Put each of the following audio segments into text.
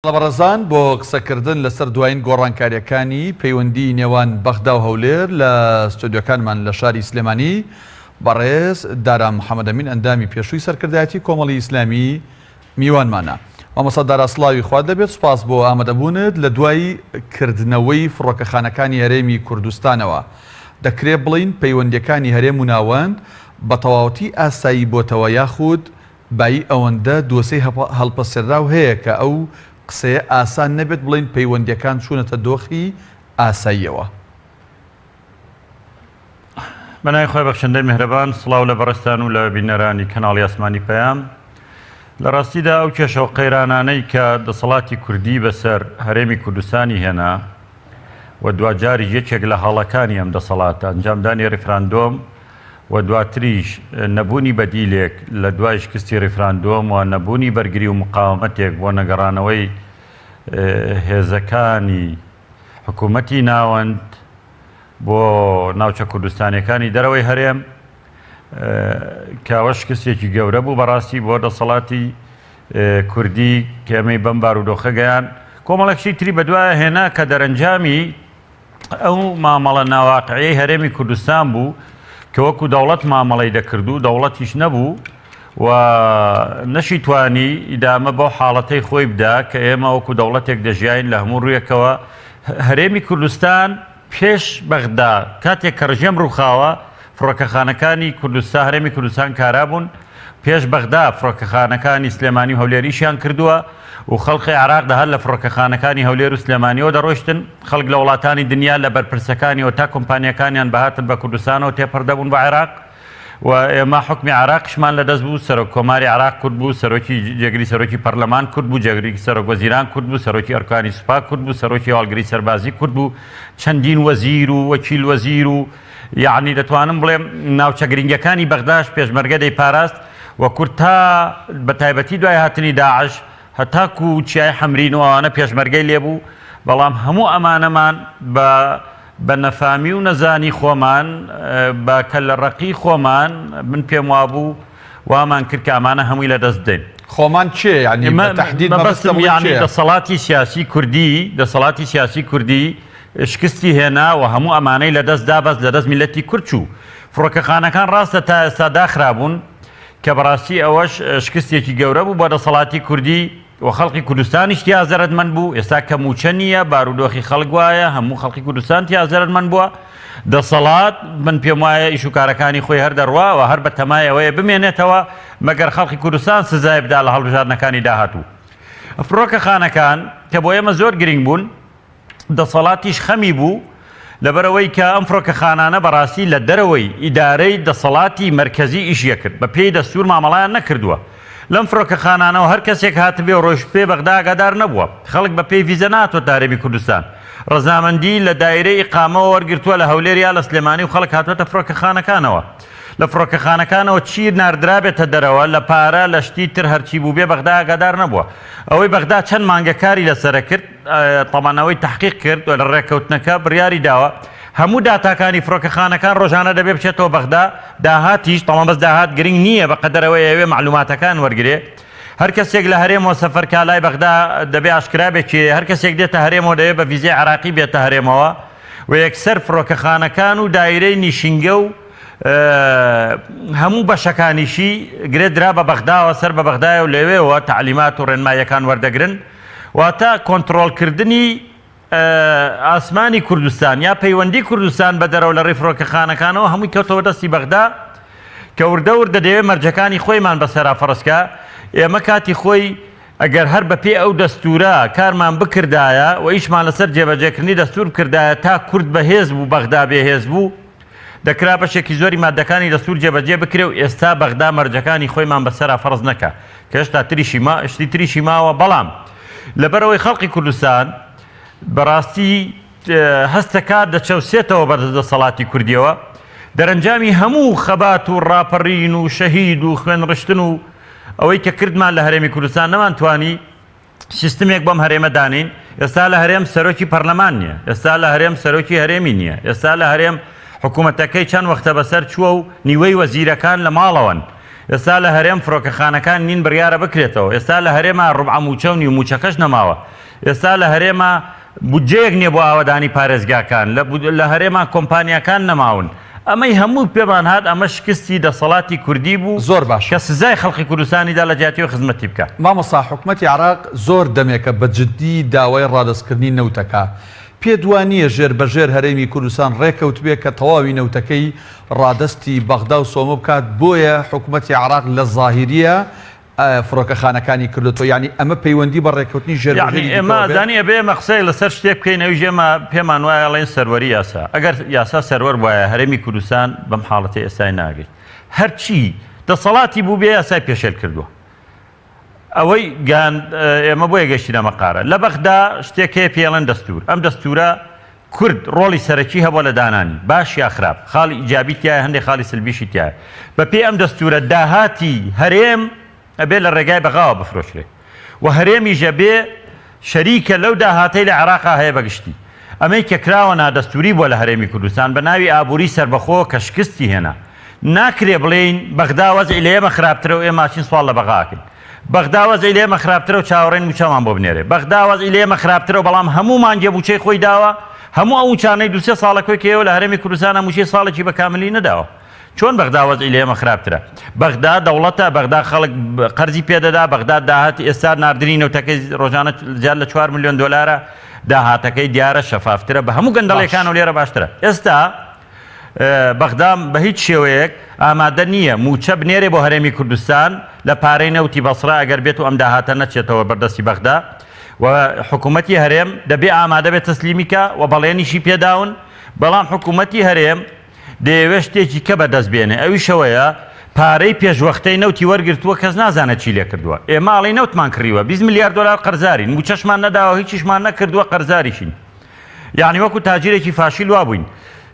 بەڕێزان بۆ قسەکردن لەسەر دوایین گۆڕانکارییەکانی پەیوەندیی نێوان بەغدا و هەولێر لە ستۆدیۆکانمان لە شاری سلێمانی، بەڕێز دارا محەمەدئەمین ئەندامی پێشووی سەرکردایەتی کۆمەڵی ئیسلامی میوانمانە. مامۆستا دارا سڵاوی خوات لێبێت، سوپاس بۆ ئامادەبوونت. لە دوای کردنەوەی فڕۆکەخانەکانی هەرێمی کوردستانەوە دەکرێ بڵێین پەیوەندییەکانی هەرێم و ناوەند بە تەواوەتی ئاسایی بۆتەوە یاخود بایی ئەوەندە دۆسێی هەڵپەسێرراو هەیە کە ئەو قسەیە ئاسان نەبێت بڵێین پەیوەندییەکان چوونەتە دۆخی ئاساییەوە. بە ناوی خوای بەخشندەی میهرەبان، سڵاو لە بەڕێزتان و لە بینەرانی کەناڵی ئاسمانی پەیام. لە ڕاستیدا ئەو کێشە و قەیرانانەی کە دەسەڵاتی کوردی بەسەر هەرێمی کوردستانی هێنا و دواجاریش یەکێک لە هەڵەکانی ئەم دەسەڵاتە ئەنجامدانی ڕیفراندۆم و دواتریش نەبوونی بەدیلێک لە دوای شکستی ڕیفراندۆم و نەبوونی بەرگری و مقاومەتێک بۆ نەگەڕانەوەی هێزەکانی حکوومەتی ناوەند بۆ ناوچە کوردستانیەکانی دەرەوەی هەرێم کە ئەوە شکستێکی گەورە بوو بەڕاستی بۆ دەسەڵاتی کوردی کە ئێمەی بەم بارودۆخە گەیان کۆمەڵێک شتی تری بەدوایە هێنا کە دەرەنجامی ئەو مامەڵە ناواقعیەی هەرێمی کوردستان بوو کە وەکو دەوڵەت مامەڵەی دەکرد و دەوڵەتیش نەبوو و نەشی توانی ئیدامە بەو حاڵەتەی خۆی بدا کە ئێمە وەکو دەوڵەتێک دەژیاین لە هەموو ڕوویەکەوە هەرێمی کوردستان پێش بەغدا کاتێک کە ڕژێم ڕووخاوە فڕۆکەخانەکانی کوردستان هەرێمی کوردستان کارا بوون پێش بەغدا فڕۆکەخانەکانی سلێمانی و هەولێر ئیشیان کردووە و خەڵقی عێراق دەهات لە فڕۆکەخانەکانی هەولێر و سلێمانیەوە دەڕۆیشتن، خەڵک لە وڵاتانی دنیا لە بەرپرسەکانیەوە تا کۆمپانیاکانیان بە هاتن بە کوردستانەوە تێپەڕ دەبوون بە عێراق و ئێمە حوکمی عێراقیشمان لە دەست بوو، سەرۆک کۆماری عێراق کورد بوو، سەرۆکی جێگری سەرۆکی پەرلەمان کورد بوو، جێگری سەرۆک وەزیران کورد بوو، سەرۆکی ئەرکانی سوپا کورد بوو، سەرۆکی هەواڵگری سەربازی کورد بوو، چەندین وەزیر و وەکیل وەزیر و یەعنی دەتوانم بڵێم ناوچە گرنگەکانی بەغداش پێشمەرگە دەیپاراست و کورد تا بە تایبەتی دوای هاتنی داعش هەتاکو چیای حەمرین و ئەوانە پێشمەرگەی لێبوو، بەڵام هەموو ئەمانەمان بە بە نەفامی و نەزانی خۆمان بە کەللەڕەقی خۆمان من پێم وابوو وامان کرد کە ئەمانە هەمووی لەدەست بدەین. خۆمان کێ یانی بە تەحدید مەبەستم مەبەستم یانی دەسەڵاتی سیاسی کوردی دەسەڵاتی سیاسی کوردی شکستی هێنا و هەموو ئەمانەی لەدەست دا بەس لەدەست میللەتی کورد چوو. فڕۆکەخانەکان ڕاستە تا ئێستا داخرابوون کە بەڕاستی ئەوەش شکستێکی گەورە بوو بۆ دەسەڵاتی کوردی و خەڵکی کوردستانیش تیا زەرەدمەند بوو ئێستا کە مووچە نییە بارودۆخی خەڵک وایە هەموو خەڵکی کوردستان تیا زەرەدمەند بووە دەسەڵات من پێم وایە ئیش و کارەکانی خۆی هەر دەڕوا و هەر بە تەمای ئەوەیە بمێنێتەوە مەگەر خەڵکی کوردستان سزای بدا لە هەڵبژاردنەکانی داهاتوو فڕۆکەخانەکان کە بۆ ئێمە زۆر گرنگ بوون دەسەڵاتیش خەمی بوو، لەبەرئەوەی کە ئەم فڕۆکەخانانە بەڕاستی لە دەرەوەی ئیدارەی دەسەڵاتی مەرکەزی ئیشی ئەکرد، بە پێی دەستوور مامەڵەیان نەکردووە. لەم فڕۆکەخانانەوە هەر کەسێک هاتبێ و ڕۆیشتبێ بەغدا ئاگادار نەبووە. خەڵک بە پێی ڤیزە نەهاتووەتە هەرێمی کوردستان. ڕەزامەندی لە دایرەی ئیقامەوە وەرگرتووە لە هەولێر یا لە سلێمانی و خەڵک هاتووەتە فڕۆکەخانەکانەوە. لە فڕۆکەخانەکانەوە چی ناردرابێتە دەرەوە لە پارە لە شتی تر هەرچی بووبێ بەغدا ئاگادار نەبووە. ئەوەی بەغدا چەند مانگە کاری لەسەرە کرد، تەبعەن ئەوەی تەحقیق کرد و لە ڕێککەوتنەکە بڕیاری داوە هەموو داتاکانی فڕۆکەخانەکان ڕۆژانە دەبێ بچێتەوە بەغدا داهاتیش تەڵام بەس داهات گرنگ نییە بە قەدەر ئەوەی ئەوێ مەعلوماتەکان وەرگرێ هەر کەسێک لە هەرێمەوە سەفەر کا لای بەغدا دەبێ ئاشکرا بێ کێ هەر کەسێک دێتە هەرێمەوە دەبێ بە ڤیزەی عێراقی بێتە هەرێمەوە و یەکسەر فڕۆکەخانەکان و دایرەی نیشینگە و هەموو بەشەکانیشی گرێ درا بە بەغداوە سەر بە بەغدایە و لەوێوە تەعلیمات و ڕێنماییەکان وەردەگرن واتە کۆنتڕۆڵکردنی ئاسمانی کوردستان یا پەیوەندی کوردستان بە دەرەوە لە ڕێی فڕۆکەخانەکانەوە هەمووی کەوتەوە دەستی بەغدا کە وردە وردە دەیەوێت مەرجەکانی خۆیمان بەسەرا فەرزکا ئێمە کاتی خۆی ئەگەر هەر بەپێی ئەو دەستورە کارمان بکردایە و ئیشمان لەسەر جێبەجێکردنی دەستور بکردایە تا کورد بەهێز بوو بەغدا بێهێز بوو دەکرا بەشێکی زۆری مادەکانی دەستور جێبەجێ بکرێ و ئێستا بەغدا مەرجەکانی خۆیمان بەسەرا فەرز نەکا کە هێشتا تریشی ما شتی تریشی ماوە بەڵام لەبەرئەوەی خەڵقی کوردستان بەڕاستی هەستەکات دەچەوسێتەوە بەدەست دەسەڵاتی کوردیەوە دەرەنجامی هەموو خەبات و ڕاپەڕین و شەهید و خوێنڕشتن و ئەوەی کە کردمان لە هەرێمی کوردستان نەمانتوانی سیستمێک بۆم هەرێمە دانێین، ئێستا لە هەرێم سەرۆکی پەرلەمان نییە، ئێستا لە هەرێم سەرۆکی هەرێمی نییە، ئێستا لە هەرێم حکوومەتەکەی چەند وەختە بەسەر چووە و نیوەی وەزیرەکان لە ماڵەوەن. ئێستا لە هەرێم فرۆکەخانەکان نین بڕیارە بکرێتەوە ئێستا لە هەرێما ڕوبعە موچە و نیو موچەکەش نەماوە ئێستا لە هەرێما بودجەیەک نیە بۆ ئاوەدانی پارێزگاکان لە هەرێما کۆمپانیاکان نەماون ئەمەی هەموو پێمان هات ئەمە شکستی دەسەڵاتی کوردی بوو زۆر باشە کە سزای خەڵکی کوردستانی دا لە جیاتی ئەوەی خزمەتی بکا. مامۆستا حکومەتی عێراق زۆر دەمێکە بە جدی داوای ڕادەستکردنی نەوتەکا پێت وا نییە ژێر بە ژێر هەرێمی کوردستان ڕێکەوتبێ کە تەواوی نەوتەکەی ڕادەستی بەغدا و سۆمۆ بکات بۆیە حکومەتی عێراق لە زاهیریە فڕۆکەخانەکانی کردۆتەوە یانی ئەمە پەیوەندی بە ڕێکەوتنی ژێر بە یەعنی ژێری ئێمە دیکەوە بێ؟ زانی ئەبێ ئێمە قسەیەک لەسەر شتێک بکەین ئەویش ئێمە پێمان وایە ئەڵێن سەروەری یاسا ئەگەر یاسا سەروەر بوایە هەرێمی کوردستان بەم حاڵەتەی ئێستای ناگەیشت هەرچی دەسەڵاتی بووبێ یاسای پێشێل کردووە ئەوەی گەیاند ئێمە بۆیە گەشتینە مەقارە لە بەغدا شتێک هەیە پێڵێن دەستور ئەم دەستورە کورد ڕۆڵی سەرەکی هەبووە لە دانانی باش یا خراپ خاڵی ئیجابی تایە هەندێک خاڵی سلبیشی تایە بە پێی ئەم دەستورە داهاتی هەرێم ئەبێ لە ڕێگای بەغاوە بفرۆشرێ و هەرێمیش ئەبێ شەریکە لەو داهاتەی لە عێراقا هەیە بە گشتی. ئەمەی کە کراوە نادەستووری بووە لە هەرێمی کوردستان بە ناوی ئابووری سەربەخۆ کە شکستی هێنا. ناکرێ بڵێین بەغدا وەزعی لە ئێمە خراپترە و ئێمە ئەچین سواڵ لە بەغا ئەکەین. بەغدا وەزعی لە ئێمە خراپترە و چاوەڕێین مووچەمان بۆ بنێرێ. بەغدا وەزعی لە ئێمە خراپترە و بەڵام هەموو مانگێ مووچەی خۆی داوە، هەموو ئەو مووچانەی دوو سێ ساڵە کۆی کەیەوە لە هەرێمی کوردستانا مووچەی ساڵێکی بە کاملی نەداوە. چۆن بەغدا وەزعی لە ئێمە خراپترە؟ بەغدا دەوڵەتە، بەغدا خەڵک قەرزی پێدەدا، بەغدا داهات ئێستا ناردنی نەوتەکەی ڕۆژانە زیاد لە 4 ملیۆن دۆلارە، داهاتەکەی دیارە شەفافترە بە هەموو گەندەڵیەکان و لێرە باشترە. ئێستا بەغدا بە هیچ شێوەیەک ئامادە نییە مووچە بنێرێ بۆ هەرێمی کوردستان لە پارەی نەوتی بەسرە ئەگەر بێت و ئەم داهاتە نەچێتەوە بەردەستی بەغدا و حکوومەتی هەرێم دەبێ ئامادە بێت تەسلیمی کا و بەڵێنیشی پێداون بەڵام حکوومەتی هەرێم دەیەوێت شتێکی کە بەدەست بێنێ ئەویش ئەوەیە پارەی پێشوەختەی نەوتی وەرگرتووە کەس نازانێت چی لێکردووە ئێمە ئەڵێی نەوتمان کڕیوە 20 ملیار دۆلار قەرزارین مووچەشمان نەداوە هیچیشمان نەکردووە قەرزاریشین یعنی وەکو تاجیرێکی فاشیل وابووین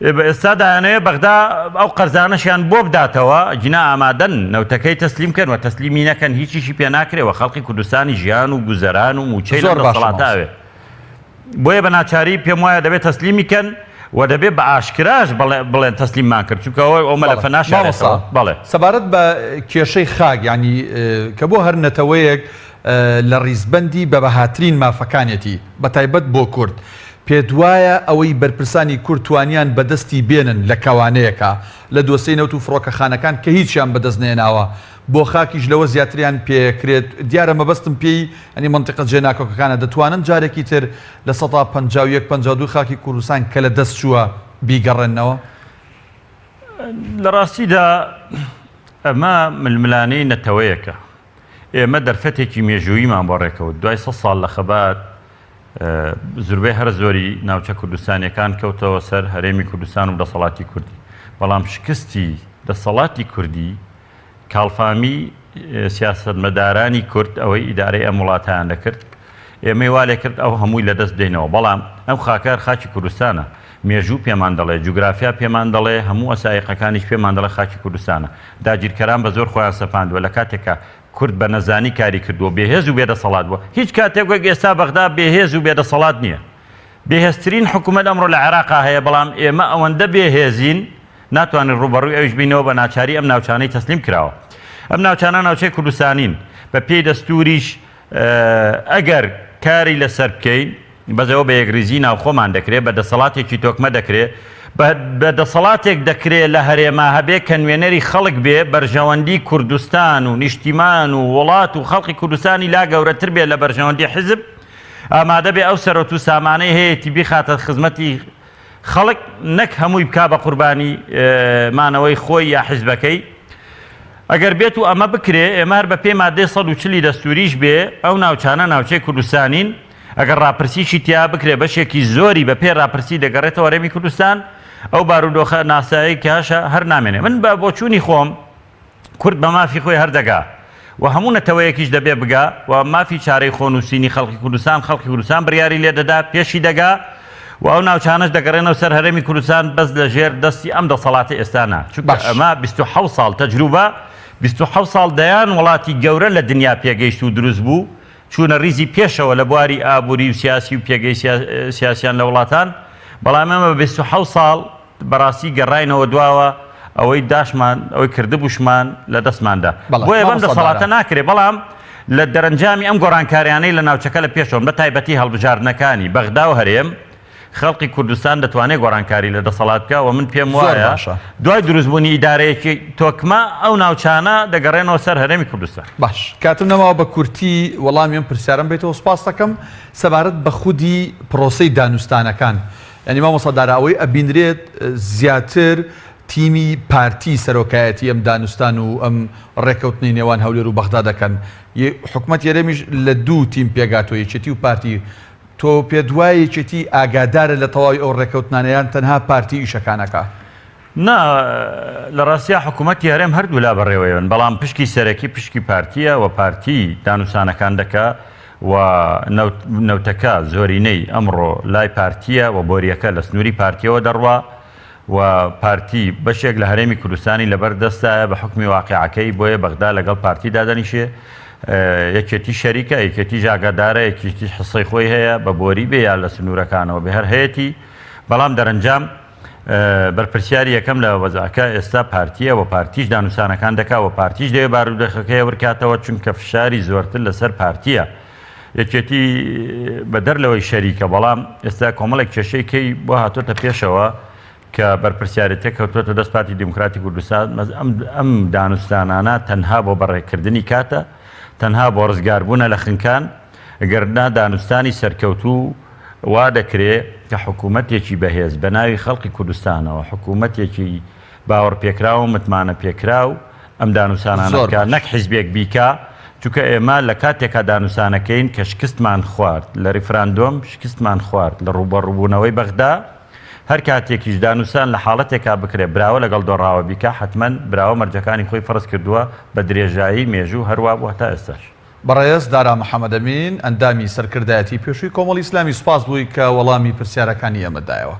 ئێستا دایانەوێ بەغدا ئەو قەرزانەشیان بۆ بداتەوە جنا ئامادەن نەوتەکەی تەسلیم کەن و تەسلیمی نەکەن هیچیشی پێ ناکرێ و خەڵکی کوردستانی ژیان و گوزەران و مووچەی لەم زۆر باشە دەسەڵاتە مامۆستا. ئەوێ. بۆیە بە ناچاری پێم وایە دەبێت تەسلیمی کەن و دەبێت بە ئاشکراش بڵێن تەسلیممان کرد چونکە ئەوە ئەو مەلەفە ناشارێتەوە. بەڵێ. سەبارەت بە کێشەی خاک یانی کە بۆ هەر نەتەوەیەک لە ڕیزبەندی بە بەهاترین مافەکانێتی بە تایبەت بۆ کورد پێت وایە ئەوەی بەرپرسانی کورد توانیان بەدەستی بێنن لە کەوانەیەکا لە دۆسێی نەوت و فڕۆکەخانەکان کە هیچیان بەدەست نەهێناوە بۆ خاکیش لەوە زیاتریان پێکرێت، دیارە مەبەستم پێی یانی مەنتیقە جێناکۆکەکانە، دەتوانن جارێکی تر 51% 52% خاکی کوردستان کە لە دەست چووە بیگەڕێننەوە؟ لە ڕاستیدا ئەمە ململانێی نەتەوەیەکە. ئێمە دەرفەتێکی مێژووییمان بۆ ڕێکەوت. دوای سەد ساڵ لە خەبات، زوربەی هەرە زۆری ناوچە کوردستانیەکان کەوتەوە سەر هەرێمی کوردستان و دەسەڵاتی کوردی. بەڵام شکستی دەسەڵاتی کوردی کاڵفامی سیاسەتمەدارانی کورد ئەوەی ئیدارەی ئەم وڵاتەیان دەکرد ئێمەی وا لێکرد ئەو هەمووی لەدەست بدەینەوە بەڵام ئەم خاکە هەر خاکی کوردستانە مێژوو پێمان دەڵێ جوگرافیا پێمان دەڵێ هەموو وەسائیقەکانیش پێمان دەڵێ خاکی کوردستانە داگیرکەران بە زۆر خۆیان سەپاندووە لە کاتێکا کورد بە نەزانی کاری کردووە بێهێز و بێدەسەڵات بووە هیچ کاتێک وەک ئێستا بەغدا بێهێز و بێدەسەڵات نییە بێهێزترین حکوومەت ئەمڕۆ لە عێراقا هەیە بەڵام ئێمە ئەوەندە بێهێزین ناتوانین ڕووبەڕووی ئەویش بینەوە بە ناچاری ئەم ناوچانەی تەسلیم کراوە. ئەم ناوچانە ناوچەی کوردستانین، بە پێی دەستووریش ئەگەر کاری لەسەر بکەین، بەس ئەوە بە یەکریزی ناوخۆمان دەکرێ، بە دەسەڵاتێکی تۆکمە دەکرێ، بە دەسەڵاتێک دەکرێ لە هەرێما هەبێ کە نوێنەری خەڵک بێ، بەرژەوەندی کوردستان و نیشتیمان و وڵات و خەڵکی کوردستانی لا گەورەتر بێ لە بەرژەوەندی حیزب، ئامادە بێ ئەو سەرۆت و سامانەی هەیەتی بیخاتە خزمەتی خەڵک نەک هەمووی بکا بە قوربانی مانەوەی خۆی یا حیزبەکەی. ئەگەر بێت و ئەمە بکرێ ئێمە هەر بە پێی مادەی 140 دەستوریش بێ ئەو ناوچانە ناوچەی کوردستانین ئەگەر ڕاپرسیشی تیا بکرێ بەشێکی زۆری بە پێی ڕاپرسی دەگەڕێتەوە هەرێمی کوردستان ئەو بارودۆخە ناسایی کە هەشە هەر نامێنێ من بە بۆچوونی خۆم کورد بە مافی خۆی هەر دەگا و هەموو نەتەوەیەکیش دەبێ بگا و مافی چارەی خۆنووسینی خەڵکی کوردستان خەڵکی کوردستان بڕیاری لێ دەدا پێشی دەگا و ئەو ناوچانەش دەگەڕێنەوە سەر هەرێمی کوردستان بەس لە ژێر دەستی ئەم دەسەڵاتە ئێستا نا چونکە باش. ئەمە 27 ساڵ تەجروبە 27 ساڵ دەیان وڵاتی گەورە لە دنیا پێگەیشت و دروست بوو چوونە ریزی پێشەوە لە بواری ئابووری و سیاسی و پێگەی سیاسیان لە وڵاتان بەڵام ئێمە بە 27 ساڵ بەڕاستی گەڕاینەوە دواوە. ئەوەی داشمان ئەوەی کردبووشمان لە دەستمان دا. بەڵێ بۆیە بەم مامۆستا دەسەڵاتە دارا. ناکرێ بەڵام لە دەرەنجامی ئەم گۆڕانکاریانەی لە ناوچەکە لە پێشەوەن بە تایبەتی هەڵبژاردنەکانی بەغدا و هەرێم خەڵکی کوردستان دەتوانێت گۆڕانکاری لە دەسەڵات بکا و من پێم زۆر وایە باشە. دوای دروستبوونی ئیدارەیەکی تۆکمە ئەو ناوچانە دەگەڕێنەوە سەر هەرێمی کوردستان. باش کاتم نەماوە بە کورتی وەڵامی ئەم پرسیارەم بەیتەوە سوپاست دەکەم سەبارەت بە خودی پرۆسەی دانوستانەکان یانی مامۆستا دارا ئەوەی ئەبینرێت زیاتر تیمی پارتی سەرۆکایەتی ئەم دانوستان و ئەم ڕێکەوتنەی نێوان هەولێر و بەغدا دەکەن حکومەتی هەرێمیش لە دوو تیم پێکهاتووە یەکێتی و پارتی تۆ پێت وایە یەکێتی ئاگادارە لە تەواوی ئەو ڕێکەوتنانە یان تەنها پارتی ئیشەکان ئەکا؟ نا لە ڕاستیا حکوومەتی هەرێم هەردوولا بەڕێوەیەن بەڵام پشکی سەرەکی پشکی پارتیە و پارتی دانوسانەکان دەکا و نەوتەکە زۆرینەی ئەمڕۆ لای پارتیە و بۆریەکە لە سنووری پارتیەوە دەڕوا و پارتی بەشێک لە هەرێمی کوردستانی لەبەر دەستایە بە حوکمی واقیعەکەی بۆیە بەغدا لەگەڵ پارتی دادەنیشێ یەکێتی شەریکە یەکێتیش ئاگادارە یەکێتیش حسەی خۆی هەیە بە بۆری بێ یا لە سنوورەکانەوە بێ هەر هەیەتی بەڵام دەرەنجام بەرپرسیاری یەکەم لە وەزعەکە ئێستا پارتیە و پارتیش دانوسانەکان دەکا و پارتیش دەوێ بارودۆخەکە هێورکاتەوە چونکە فشاری زۆرتر لەسەر پارتیە یەکێتی بەدەر لەوەی شەریکە بەڵام ئێستا کۆمەڵێک کێشەی کەی بۆ هاتۆتە پێشەوە کە بەرپرسیارێتێک کەوتوەتە دەست پارتی دیموکراتی کوردستان ئەم ئەم دانوستانانە تەنها بۆ بەڕێکردنی کاتە تەنها بۆ ڕزگاربوونە لە خنکان گەرنا دانوستانی سەرکەوتوو وا دەکرێ کە حکوومەتێکی بەهێز بە ناوی خەڵکی کوردستانەوە حکوومەتێکی باوەڕپێکراو و متمانەپێکراو ئەم دانوسانانە زۆر بکا باش. نەک حیزبێک بیکا، چونکە ئێمە لە کاتێکا دانوسانەکەین کە شکستمان خوارد لە ریفراندۆم، شکستمان خوارد لە ڕووبەڕووبوونەوەی بەغدا، هەر کاتێکیش دانوسان لە حاڵەتێکا بکرێ براوە لەگەڵ دۆڕاوە بیکا حەتمەن براوە مەرجەکانی خۆی فەرز کردووە بە درێژایی مێژوو هەر وابوو هەتا ئێستاش. بەڕێز دارا محەمەدەمین، ئەندامی سەرکردایەتی پێشووی کۆمەڵی ئیسلامی سوپاس بووی کە وەڵامی پرسیارەکانی ئێمەت دایەوە.